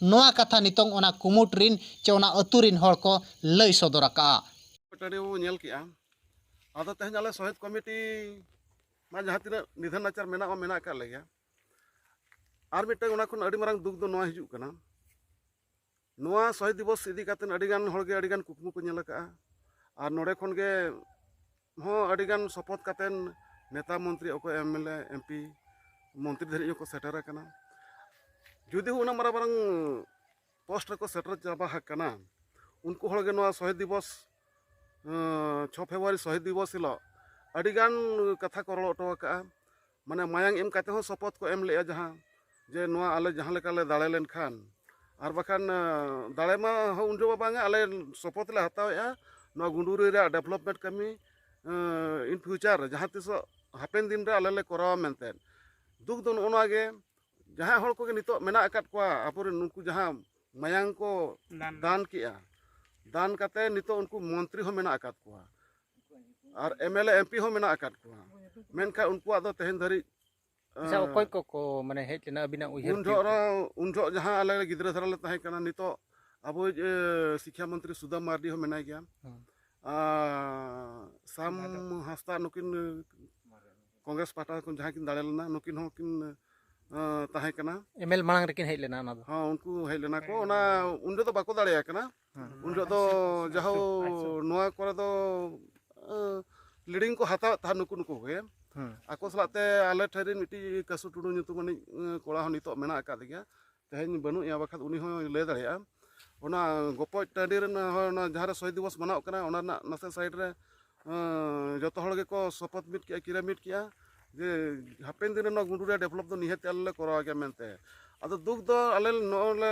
ᱱᱚᱣᱟ ᱠᱟᱛᱷᱟ ᱱᱤᱛᱚᱝ ᱚᱱᱟ ᱠᱩᱢᱩᱴ ᱨᱤᱱ ᱪᱮ ᱚᱱᱟ ᱟᱹᱛᱩ ᱨᱤᱱ ᱦᱚᱲ ᱠᱚ ᱞᱟᱹᱭ ᱥᱚᱫᱚᱨ ᱟᱠᱟᱜᱼᱟ᱾ ᱴᱟᱺᱰᱤ ᱵᱚ ᱧᱮᱞ ᱠᱮᱜᱼᱟ᱾ ᱟᱫᱚ ᱛᱮᱦᱮᱧ ᱟᱞᱮ ᱥᱚᱦᱤᱫ ᱠᱚᱢᱤᱴᱤ ᱢᱟ ᱡᱟᱦᱟᱸ ᱛᱤᱱᱟᱹᱜ ᱱᱤᱫᱷᱟᱹᱱ ᱱᱟᱪᱟᱨ ᱢᱮᱱᱟᱜ ᱢᱟ ᱢᱮᱱᱟᱜ ᱟᱠᱟᱫ ᱞᱮᱜᱮᱭᱟ᱾ ᱟᱨ ᱢᱤᱫᱴᱟᱝ ᱚᱱᱟ ᱠᱷᱚᱱ ᱟᱹᱰᱤ ᱢᱟᱨᱟᱝ ᱫᱩᱠ ᱫᱚ ᱱᱚᱣᱟ ᱦᱤᱡᱩᱜ ᱠᱟᱱᱟ, ᱱᱚᱣᱟ ᱥᱚᱦᱤᱫ ᱫᱤᱵᱚᱥ ᱤᱫᱤ ᱠᱟᱛᱮ ᱟᱹᱰᱤᱜᱟᱱ ᱦᱚᱲᱜᱮ ᱟᱹᱰᱤᱜᱟᱱ ᱠᱩᱠᱢᱩ ᱠᱚ ᱧᱮᱞ ᱟᱠᱟᱫᱼᱟ᱾ ᱟᱨ ᱱᱚᱰᱮ ᱠᱷᱚᱱ ᱜᱮ ᱦᱚᱸ ᱟᱹᱰᱤᱜᱟᱱ ᱥᱚᱯᱚᱛ ᱠᱟᱛᱮ ᱱᱮᱛᱟ ᱢᱚᱱᱛᱨᱤ, ᱚᱠᱚᱭ M L A, M P, ᱢᱚᱱᱛᱨᱤ ᱫᱷᱟᱹᱨᱤᱡ ᱦᱚᱸᱠᱚ ᱥᱮᱴᱮᱨ ᱟᱠᱟᱱᱟ᱾ ᱡᱩᱫᱤ ᱦᱚᱸ ᱩᱱᱟᱹᱜ ᱢᱟᱨᱟᱝ ᱢᱟᱨᱟᱝ ᱯᱳᱥᱴ ᱨᱮᱠᱚ ᱥᱮᱴᱮᱨ ᱪᱟᱵᱟ ᱟᱠᱟᱱᱟ, ᱩᱱᱠᱩ ᱦᱚᱲᱜᱮ ᱱᱚᱣᱟ ᱥᱚᱦᱤᱫ ᱫᱤᱵᱚᱥ, ᱟᱸ, ᱪᱷᱚ ᱯᱷᱮᱵᱽᱨᱩᱣᱟᱨᱤ ᱥᱚᱦᱤᱫ ᱫᱤᱵᱚᱥ ᱦᱤᱞᱳᱜ ᱟᱹᱰᱤᱜᱟᱱ ᱠᱟᱛᱷᱟ ᱠᱚ ᱨᱚᱲ ᱦᱚᱴᱚ ᱟᱠᱟᱫᱼᱟ᱾ ᱢᱟᱱᱮ ᱢᱟᱭᱟᱝ ᱮᱢ ᱠᱟᱛᱮ ᱦᱚᱸ ᱥᱚᱯᱚᱛ ᱠᱚ ᱮᱢ ᱞᱮᱜᱼᱟ, ᱡᱟᱦᱟᱸ ᱡᱮ ᱱᱚᱣᱟ ᱟᱞᱮ ᱡᱟᱦᱟᱸ ᱞᱮᱠᱟ ᱞᱮ ᱫᱟᱲᱮ ᱞᱮᱱᱠᱷᱟᱱ, ᱟᱨ ᱵᱟᱠᱷᱟᱱ, ᱟᱸ, ᱫᱟᱲᱮ ᱢᱟ ᱦᱚᱸ ᱩᱱ ᱡᱚᱦᱚᱜ ᱵᱟᱝᱟ, ᱟᱞᱮ ᱥᱚᱯᱚᱛ ᱞᱮ ᱦᱟᱛᱟᱣᱮᱜᱼᱟ ᱱᱚᱣᱟ ᱜᱩᱸᱰᱩᱨᱤ ᱨᱮᱭᱟᱜ ᱰᱮᱵᱷᱞᱚᱯᱢᱮᱱᱴ ᱠᱟᱹᱢᱤ, ᱟᱸ, in future ᱨᱮ ᱡᱟᱦᱟᱸ ᱛᱤᱥᱚᱜ ᱦᱟᱯᱮᱱ ᱫᱤᱱ ᱨᱮ ᱟᱞᱮ ᱞᱮ ᱠᱚᱨᱟᱣᱟ ᱢᱮᱱᱛᱮ᱾ ᱫᱩᱠ ᱫᱚ ᱱᱚᱜᱼᱚ ᱱᱚᱣᱟ ᱜᱮ, ᱡᱟᱦᱟᱸᱭ ᱦᱚᱲ ᱠᱚᱜᱮ ᱱᱤᱛᱚᱜ ᱢᱮᱱᱟᱜ ᱟᱠᱟᱫ ᱠᱚᱣᱟ, ᱟᱵᱚᱨᱮᱱ ᱱᱩᱠᱩ ᱡᱟᱦᱟᱸ ᱢᱟᱭᱟᱝ ᱠᱚ ᱫᱟᱱ᱾ ᱫᱟᱱ ᱠᱮᱜᱼᱟ, ᱫᱟᱱ ᱠᱟᱛᱮ ᱱᱤᱛᱚᱜ ᱩᱱᱠᱩ ᱢᱚᱱᱛᱨᱤ ᱦᱚᱸ ᱢᱮᱱᱟᱜ ᱟᱠᱟᱫ ᱠᱚᱣᱟ, ᱟᱨ M L A, M P ᱦᱚᱸ ᱢᱮᱱᱟᱜ ᱟᱠᱟᱫ ᱠᱚᱣᱟ, ᱢᱮᱱᱠᱷᱟᱱ ᱩᱱᱠᱩᱣᱟᱜ ᱫᱚ ᱛᱮᱦᱮᱧ ᱫᱷᱟᱹᱨᱤᱡ, ᱟᱪᱪᱷᱟ, ᱟᱸ, ᱚᱠᱚᱭ ᱠᱚᱠᱚ, ᱢᱟᱱᱮ, ᱦᱮᱡ ᱞᱮᱱᱟ ᱟᱹᱵᱤᱱᱟᱜ ᱩᱭᱦᱟᱹᱨ ᱩᱱ ᱛᱮ? ᱡᱚᱦᱚᱜ ᱨᱮ, ᱩᱱ ᱡᱚᱦᱚᱜ ᱡᱟᱦᱟᱸ ᱟᱞᱮ ᱜᱤᱫᱽᱨᱟᱹ ᱫᱷᱟᱨᱟ ᱞᱮ ᱛᱟᱦᱮᱸ ᱠᱟᱱᱟ, ᱱᱤᱛᱚᱜ ᱟᱵᱚᱭᱤᱡ, ᱮ, ᱥᱤᱠᱠᱷᱟ ᱢᱚᱱᱛᱨᱤ ᱥᱩᱫᱟᱢ ᱢᱟᱨᱰᱤ ᱦᱚᱸ ᱢᱮᱱᱟᱭ ᱜᱮᱭᱟ᱾ ᱦᱮᱸ᱾ ᱟᱨ ᱥᱟᱢ ᱦᱟᱸᱥᱫᱟ, ᱱᱩᱠᱤᱱ ᱠᱚᱝᱜᱨᱮᱥ ᱯᱟᱦᱴᱟ ᱠᱷᱚᱱ ᱡᱟᱦᱟᱸ ᱠᱤᱱ ᱫᱟᱲᱮ ᱞᱮᱱᱟ, ᱱᱩᱠᱤᱱ ᱦᱚᱸ ᱠᱤᱱ, ᱮ, ᱛᱟᱦᱮᱸ ᱠᱟᱱᱟ᱾ ᱮᱢ ᱮᱞ ᱢᱟᱲᱟᱝ ᱨᱮᱠᱤᱱ ᱦᱮᱡ ᱞᱮᱱᱟ ᱚᱱᱟ ᱫᱚ᱾ ᱦᱚᱸ, ᱩᱱᱠᱩ ᱦᱮᱡ ᱞᱮᱱᱟ ᱠᱚ᱾ ᱚᱱᱟ ᱩᱱ ᱡᱚᱦᱚᱜ ᱫᱚ ᱵᱟᱠᱚ ᱫᱟᱲᱮᱭᱟᱜ ᱠᱟᱱᱟ᱾ ᱦᱮᱸ᱾ ᱩᱱ ᱡᱚᱦᱚᱜ ᱫᱚ ᱡᱟᱦᱳ ᱱᱚᱣᱟ ᱠᱚᱨᱮ ᱫᱚ, ᱮ, ᱞᱤᱰᱤᱝ ᱠᱚ ᱦᱟᱛᱟᱣᱮᱫ ᱛᱟᱦᱮᱸᱫ ᱱᱩᱠᱩ ᱱᱩᱠᱩ ᱜᱮ᱾ ᱦᱩᱸ᱾ ᱟᱠᱚ ᱥᱟᱞᱟᱜ ᱛᱮ ᱟᱞᱮ ᱴᱷᱮᱱ ᱨᱮᱱ ᱢᱤᱫᱴᱤᱡ ᱠᱟᱹᱥᱩ ᱴᱩᱰᱩ ᱧᱩᱛᱩᱢᱟᱱᱤᱡ, ᱮᱸ, ᱠᱚᱲᱟ ᱦᱚᱸ ᱱᱤᱛᱚᱜ ᱢᱮᱱᱟᱜ ᱟᱠᱟᱫ ᱜᱮᱭᱟ, ᱛᱮᱦᱮᱧ ᱵᱟᱹᱱᱩᱜ ᱮᱭᱟ, ᱵᱟᱠᱷᱟᱱ ᱩᱱᱤ ᱦᱚᱸᱭ ᱞᱟᱹᱭ ᱫᱟᱲᱮᱭᱟᱜᱼᱟ᱾ ᱚᱱᱟ ᱜᱚᱯᱚᱡ ᱴᱟᱺᱰᱤ ᱨᱮᱱ ᱦᱚᱸ, ᱚᱱᱟ ᱡᱟᱦᱟᱸ ᱨᱮ ᱥᱚᱦᱤᱫ ᱫᱤᱵᱚᱥ ᱢᱟᱱᱟᱣ ᱠᱟᱱᱟ, ᱚᱱᱟ ᱨᱮᱱᱟᱜ ᱱᱟᱥᱮ ᱥᱟᱭᱤᱰ ᱨᱮ, ᱮᱸ, ᱡᱚᱛᱚ ᱦᱚᱲ ᱜᱮᱠᱚ ᱥᱚᱯᱚᱛ ᱢᱤᱫ ᱠᱮᱜᱼᱟ, ᱠᱤᱨᱟᱹ ᱢᱤᱫ ᱠᱮᱜᱼᱟ ᱡᱮ ᱦᱟᱯᱮᱱ ᱫᱤᱱ ᱨᱮ ᱱᱚᱣᱟ ᱜᱩᱰᱩᱨᱤᱭᱟ ᱰᱮᱵᱷᱞᱚᱯ ᱫᱚ ᱱᱤᱦᱟᱹᱛ ᱟᱞᱮ ᱞᱮ ᱠᱚᱨᱟᱣ ᱜᱮᱭᱟ ᱢᱮᱱᱛᱮ᱾ ᱟᱫᱚ ᱫᱩᱠ ᱫᱚ ᱟᱞᱮ ᱱᱚᱜᱼᱚᱭ ᱞᱮ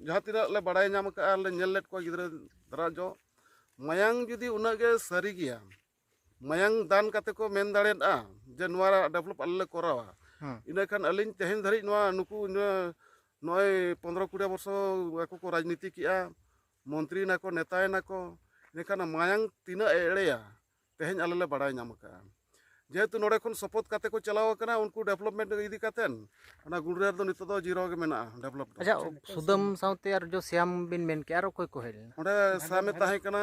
ᱡᱟᱦᱟᱸ ᱛᱤᱱᱟᱹᱜ ᱞᱮ ᱵᱟᱲᱟᱭ ᱧᱟᱢ ᱟᱠᱟᱫᱼᱟ, ᱞᱮ ᱧᱮᱞ ᱞᱮᱫ ᱠᱚᱣᱟ ᱜᱤᱫᱽᱨᱟᱹ ᱫᱷᱟᱨᱟ ᱡᱚ, ᱢᱟᱭᱟᱝ ᱡᱩᱫᱤ ᱩᱱᱟᱹᱜ ᱜᱮ ᱥᱟᱹᱨᱤ ᱜᱮᱭᱟ, ᱢᱟᱭᱟᱝ ᱫᱟᱱ ᱠᱟᱛᱮ ᱠᱚ ᱢᱮᱱ ᱫᱟᱲᱮᱭᱟᱜᱼᱟ ᱡᱮ ᱱᱚᱣᱟ ᱰᱮᱵᱷᱞᱚᱯ ᱟᱞᱮ ᱞᱮ ᱠᱚᱨᱟᱣᱟ᱾ ᱦᱮᱸ᱾ ᱤᱱᱟᱹ ᱠᱷᱟᱱ ᱟᱹᱞᱤᱧ ᱛᱮᱦᱮᱧ ᱫᱷᱟᱹᱨᱤᱡ ᱱᱚᱣᱟ ᱱᱩᱠᱩ ᱱᱚᱜᱼᱚᱭ ᱯᱚᱱᱫᱽᱨᱚ ᱠᱩᱲᱤ ᱵᱚᱨᱥᱚ ᱟᱠᱚ ᱠᱚ ᱨᱟᱡᱽᱱᱤᱛᱤ ᱠᱮᱜᱼᱟ, ᱢᱚᱱᱛᱨᱤ ᱱᱟᱠᱚ, ᱱᱮᱛᱟᱭ ᱱᱟᱠᱚ, ᱤᱱᱟᱹᱠᱷᱟᱱ ᱢᱟᱭᱟᱝ ᱛᱤᱱᱟᱹᱜ ᱮ ᱮᱲᱮᱭᱟ, ᱛᱮᱦᱮᱧ ᱟᱞᱮ ᱞᱮ ᱵᱟᱲᱟᱭ ᱧᱟᱢ ᱟᱠᱟᱫᱼᱟ᱾ ᱡᱮᱦᱮᱛᱩ ᱱᱚᱰᱮ ᱠᱷᱚᱱ ᱥᱚᱯᱚᱛ ᱠᱟᱛᱮ ᱠᱚ ᱪᱟᱞᱟᱣ ᱟᱠᱟᱱᱟ, ᱩᱱᱠᱩ ᱰᱮᱵᱷᱞᱚᱯᱢᱮᱱᱴ ᱤᱫᱤ ᱠᱟᱛᱮ ᱚᱱᱟ ᱜᱩᱰᱨᱤᱭᱟ ᱨᱮᱫᱚ ᱱᱤᱛᱚᱜ ᱫᱚ ᱡᱤᱨᱳ ᱜᱮ ᱢᱮᱱᱟᱜᱼᱟ ᱰᱮᱵᱷᱞᱚᱯ ᱫᱚ᱾ ᱟᱪᱪᱷᱟ, ᱥᱩᱫᱟᱹᱢ ᱥᱟᱶᱛᱮ ᱟᱨ ᱡᱚ ᱥᱭᱟᱢ ᱵᱤᱱ ᱢᱮᱱ ᱠᱮᱜᱼᱟ, ᱟᱨ ᱚᱠᱚᱭ ᱠᱚ ᱦᱮᱡ ᱞᱮᱱᱟ? ᱚᱸᱰᱮ ᱥᱟᱢᱮ ᱛᱟᱦᱮᱸ ᱠᱟᱱᱟ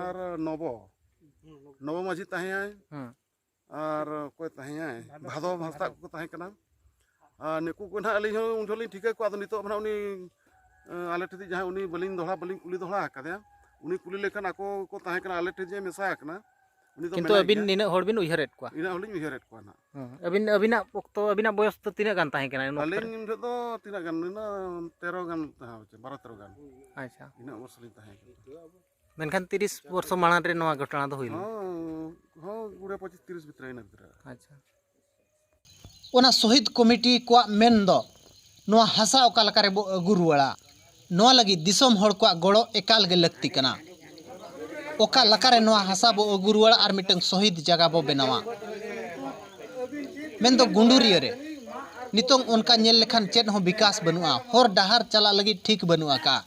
ᱟᱨ ᱱᱚᱵᱚ, ᱱᱚᱵᱚ ᱢᱟᱹᱡᱷᱤ ᱛᱟᱦᱮᱸᱭᱟᱭ᱾ ᱦᱮᱸ᱾ ᱟᱨ ᱚᱠᱚᱭ ᱛᱟᱦᱮᱸᱭᱟᱭ? ᱵᱷᱟᱫᱚ ᱦᱟᱸᱥᱫᱟ ᱠᱚᱠᱚ ᱛᱟᱦᱮᱸ ᱠᱟᱱᱟ᱾ ᱟᱨ ᱱᱩᱠᱩ ᱠᱚ ᱱᱟᱦᱟᱜ ᱟᱹᱞᱤᱧ ᱦᱚᱸ ᱩᱱ ᱡᱚᱦᱚᱜ ᱞᱤᱧ ᱴᱷᱤᱠᱟᱹ ᱠᱚᱣᱟ, ᱟᱫᱚ ᱱᱤᱛᱚᱜ ᱱᱟᱦᱟᱜ ᱩᱱᱤ, ᱮᱸ, ᱟᱞᱮ ᱴᱷᱮᱱ ᱡᱟᱦᱟᱸᱭ ᱩᱱᱤ ᱵᱟᱹᱞᱤᱧ ᱫᱚᱦᱲᱟ, ᱵᱟᱹᱞᱤᱧ ᱠᱩᱞᱤ ᱫᱚᱦᱲᱟ ᱟᱠᱟᱫᱮᱭᱟ, ᱩᱱᱤ ᱠᱩᱞᱤ ᱞᱮᱠᱷᱟᱱ ᱟᱠᱚ ᱠᱚ ᱛᱟᱦᱮᱸ ᱠᱟᱱᱟ, ᱟᱞᱮ ᱴᱷᱮᱱ ᱡᱮ ᱢᱮᱥᱟ ᱟᱠᱟᱱᱟ, ᱩᱱᱤ ᱫᱚ ᱠᱤᱱᱛᱩ ᱢᱮᱱᱟᱭ ᱟᱹᱵᱤᱱ ᱜᱮᱭᱟ᱾ ᱱᱤᱱᱟᱹᱜ ᱦᱚᱲ ᱵᱤᱱ ᱩᱭᱦᱟᱹᱨᱮᱫ ᱠᱚᱣᱟ? ᱤᱱᱟᱹᱜ ᱦᱚᱲ ᱞᱤᱧ ᱩᱭᱦᱟᱹᱨᱮᱫ ᱠᱚᱣᱟ ᱱᱟᱦᱟᱜ᱾ ᱦᱮᱸ, ᱟᱹᱵᱤᱱ, ᱟᱹᱵᱤᱱᱟᱜ ᱚᱠᱛᱚ, ᱟᱹᱵᱤᱱᱟᱜ ᱵᱚᱭᱚᱥ ᱫᱚ ᱛᱤᱱᱟᱹᱜ ᱜᱟᱱ ᱛᱟᱦᱮᱸ ᱠᱟᱱᱟ ᱩᱱ ᱚᱠᱛᱚ ᱨᱮ? ᱟᱹᱞᱤᱧ ᱴᱷᱮᱱ ᱫᱚ ᱛᱤᱱᱟᱹᱜ ᱜᱟᱱ, ᱤᱱᱟᱹ ᱛᱮᱨᱚ ᱜᱟᱱ ᱛᱟᱦᱮᱸ ᱦᱚᱪᱚ, ᱵᱟᱨᱚ ᱛᱮᱨᱚ ᱜᱟᱱ᱾ ᱟᱪᱪᱷᱟ᱾ ᱤᱱᱟᱹᱜ ᱵᱚᱭᱚᱥ ᱞᱤᱧ ᱛᱟᱦᱮᱸ ᱠᱟᱱᱟ᱾ ᱢᱮᱱᱠᱷᱟᱱ ᱛᱤᱨᱤᱥ ᱵᱚᱨᱥᱚ ᱢᱟᱲᱟᱝ ᱨᱮ ᱱᱚᱣᱟ ᱜᱷᱚᱴᱚᱱᱟ ᱫᱚ ᱦᱩᱭ ᱞᱮᱱᱟ᱾ ᱦᱚᱸ, ᱦᱚᱸ, ᱠᱩᱲᱤ ᱯᱚᱸᱪᱤᱥ ᱛᱤᱨᱤᱥ ᱵᱷᱤᱛᱨᱤ ᱤᱱᱟᱹ ᱵᱷᱤᱛᱨᱤ ᱨᱮ᱾ ᱟᱪᱪᱷᱟ᱾ ᱚᱱᱟ ᱥᱚᱦᱤᱫ ᱠᱚᱢᱤᱴᱤ ᱠᱚᱣᱟᱜ ᱢᱮᱱ ᱫᱚ ᱱᱚᱣᱟ ᱦᱟᱥᱟ ᱚᱠᱟ ᱞᱮᱠᱟ ᱨᱮᱵᱚ ᱟᱹᱜᱩ ᱨᱩᱣᱟᱹᱲᱟ, ᱱᱚᱣᱟ ᱞᱟᱹᱜᱤᱫ ᱫᱤᱥᱚᱢ ᱦᱚᱲ ᱠᱚᱣᱟᱜ ᱜᱚᱲᱚ ᱮᱠᱟᱞ ᱜᱮ ᱞᱟᱹᱠᱛᱤ ᱠᱟᱱᱟ᱾ ᱚᱠᱟ ᱞᱮᱠᱟᱨᱮ ᱱᱚᱣᱟ ᱦᱟᱥᱟ ᱵᱚ ᱟᱹᱜᱩ ᱨᱩᱣᱟᱹᱲᱟ ᱟᱨ ᱢᱤᱫᱴᱟᱝ ᱥᱚᱦᱤᱫ ᱡᱟᱭᱜᱟ ᱵᱚ ᱵᱮᱱᱟᱣᱟ᱾ ᱢᱮᱱᱫᱚ ᱜᱩᱸᱰᱩᱨᱤᱭᱟᱹ ᱨᱮ ᱱᱤᱛᱚᱝ ᱚᱱᱠᱟ ᱧᱮᱞ ᱞᱮᱠᱷᱟᱱ ᱪᱮᱫ ᱦᱚᱸ ᱵᱤᱠᱟᱥ ᱵᱟᱹᱱᱩᱜᱼᱟ, ᱦᱚᱨ ᱰᱟᱦᱟᱨ ᱪᱟᱞᱟᱜ ᱞᱟᱹᱜᱤᱫ ᱴᱷᱤᱠ ᱵᱟᱹᱱᱩᱜ ᱟᱠᱟᱫᱼᱟ᱾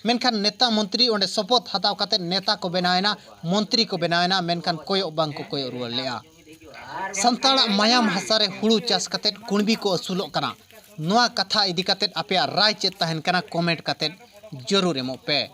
ᱢᱮᱱᱠᱷᱟᱱ ᱱᱮᱛᱟ ᱢᱚᱱᱛᱨᱤ ᱚᱸᱰᱮ ᱥᱚᱯᱚᱛ ᱦᱟᱛᱟᱣ ᱠᱟᱛᱮ ᱱᱮᱛᱟ ᱠᱚ ᱵᱮᱱᱟᱣᱮᱱᱟ, ᱢᱚᱱᱛᱨᱤ ᱠᱚ ᱵᱮᱱᱟᱣᱮᱱᱟ, ᱢᱮᱱᱠᱷᱟᱱ ᱠᱚᱭᱚᱜ ᱵᱟᱝ ᱠᱚ ᱠᱚᱭᱚᱜ ᱨᱩᱣᱟᱹᱲ ᱞᱮᱜᱼᱟ᱾ ᱥᱟᱱᱛᱟᱲᱟᱜ ᱢᱟᱭᱟᱢ ᱦᱟᱥᱟ ᱨᱮ ᱦᱩᱲᱩ ᱪᱟᱥ ᱠᱟᱛᱮ ᱠᱩᱬᱵᱤ ᱠᱚ ᱟᱹᱥᱩᱞᱚᱜ ᱠᱟᱱᱟ᱾ ᱱᱚᱣᱟ ᱠᱟᱛᱷᱟ ᱤᱫᱤ ᱠᱟᱛᱮ ᱟᱯᱮᱭᱟᱜ ᱨᱟᱭ ᱪᱮᱫ ᱛᱟᱦᱮᱱ ᱠᱟᱱᱟ, ᱠᱚᱢᱮᱱᱴ ᱠᱟᱛᱮ ᱡᱟᱹᱨᱩᱲ ᱮᱢᱚᱜ ᱯᱮ᱾